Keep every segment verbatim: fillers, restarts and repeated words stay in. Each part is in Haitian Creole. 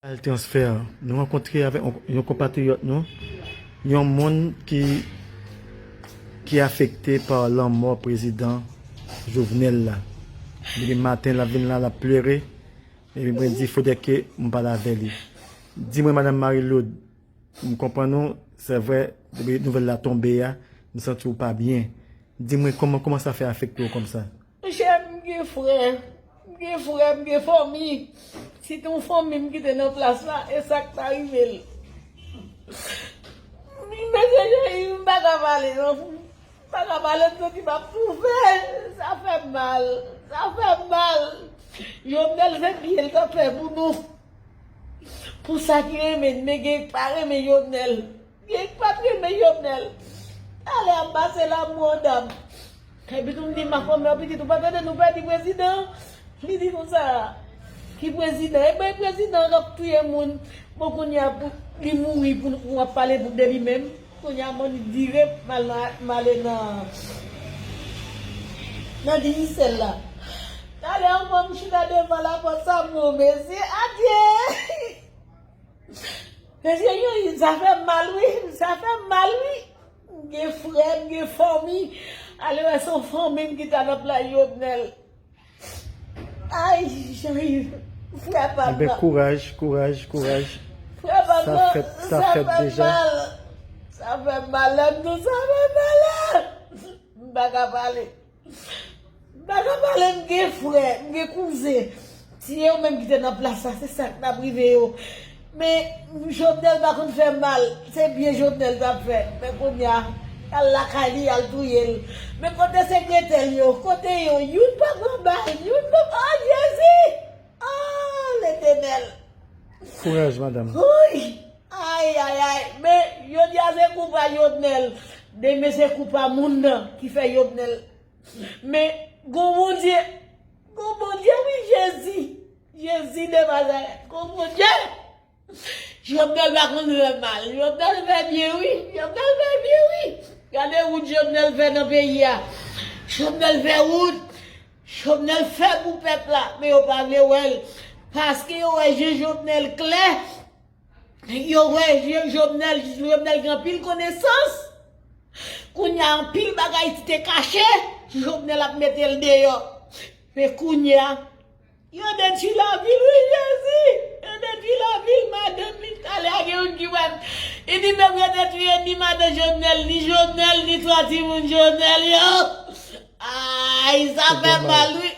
Al transfè, nou rankontre avèk yon, yon konpatriyòt nou, yon moun ki, ki afekte pa lanmò prezidan Jovenel la. Depi maten, l ap vin la, l ap plere. Epi mwen di, fodè ke m pale avè li. Di mwen, Madanm Marie Lourdes, m konprann ou, se vre, depi nouvèl la tonbe a, m santi w pa byen. Di mwen, kòman, kòman sa fè afekte w kòmsa? Monchè, m gen frè, m gen frè, m gen fanmi. Si te yon fanmi m ki te nan plas la, e sa k ta rive l. Mesye Jean Yves, m pa ka pale non. M pa ka pale, m santi m ap toufe. Sa fè m mal, sa fè m mal. Jovenel se byen l t ap fè pou nou. Pou sa ki renmen n, men gen k pa renmen Jovenel. Gen k pa t renmen Jovenel. Talè ap pase la, mwen dam. Epi tou m di m ap fòme yon pitit, ou pa tande nou pèdi prezidan? Li di konsa, ki prezidan? E bay prezidan k ap touye moun. Bon, kounye a pou li mouri pou nou ap pale pou de li menm. Kounye a mwen li vire m al nan, m ale nan, nan Digicel la. Talè ankò m chita devan lapòt sa m di w mesi, adye. Mesye Jean Yves, sa fè m mal wi, sa fè m mal wi. M gen frè, m gen fanmi. Ale wè se yon fanmi m ki ta nan plas Jovenel. Ay, Jean Yves, frè pa m nan. Ebyen, kouraj, kouraj, kouraj. Frè pa m nan, sa fèt deja. Sa fè m mal. Sa fè m mal, lè m di w sa fè m mal la. M pa ka pale. M pa ka pale, m gen frè, m gen kouzen. Si e yo menm ki te nan plas la, se sa k t ap rive yo. Men, Jovenel pa konn fè mal. Se byen Jovenel t ap fè. Men kounye a, y al lakay li, y al touye l. Men kote sekretè l yo? Kote yo? Youn pa pran bal, youn pa, oh, Jezi! Oh, Letènèl! Kouraj, madanm. Wouy! Ay, ay, ay. Men, jodi a se kou pa Jovenel. Demen se kou pa moun nan ki fè Jovenel. Men, gon Bondye. Gon Bondye, wi, Jezi. Jezi de Nazarèt. Gon Bondye. Jovenel pa konn fè mal. Jovenel fè byen, wi. Jovenel fè byen, wi. Gade wout Jovenel fè nan peyi a. Jovenel fè wout. Jovenel fè pou pèp la. Men yo pa vle wè l. Paske yo wè je Jovenel klè. Yo wè je Jovenel, Jovenel gen anpil konesans. Kounye a anpil bagay ki te kache, Jovenel ap mete l deyò. Men kounye a, yo detwi lavi l, wi, Jezi. Yo detwi lavi l, madanm li. Talè a gen youn ki wè m. Li di menm yo detwi, yo ni madan Jovenel, ni Jovenel, ni twa timoun Jovenel yo. Ay, sa fè mal, wi.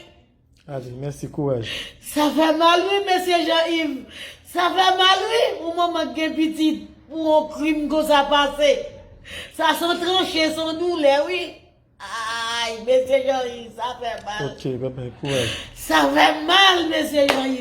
Allez, mèsi, kouraj. Sa fè mal, wi, mesye Jean Yves. Sa fè mal, wi, pou manman k gen pitit, pou yon krim konsa pase. Sa se yon tranche, se yon doulè, wi. Ay, mesye Jean Yves, sa fè mal. Ok, bye bye, kouraj. Sa fè mal, mesye Jean Yves.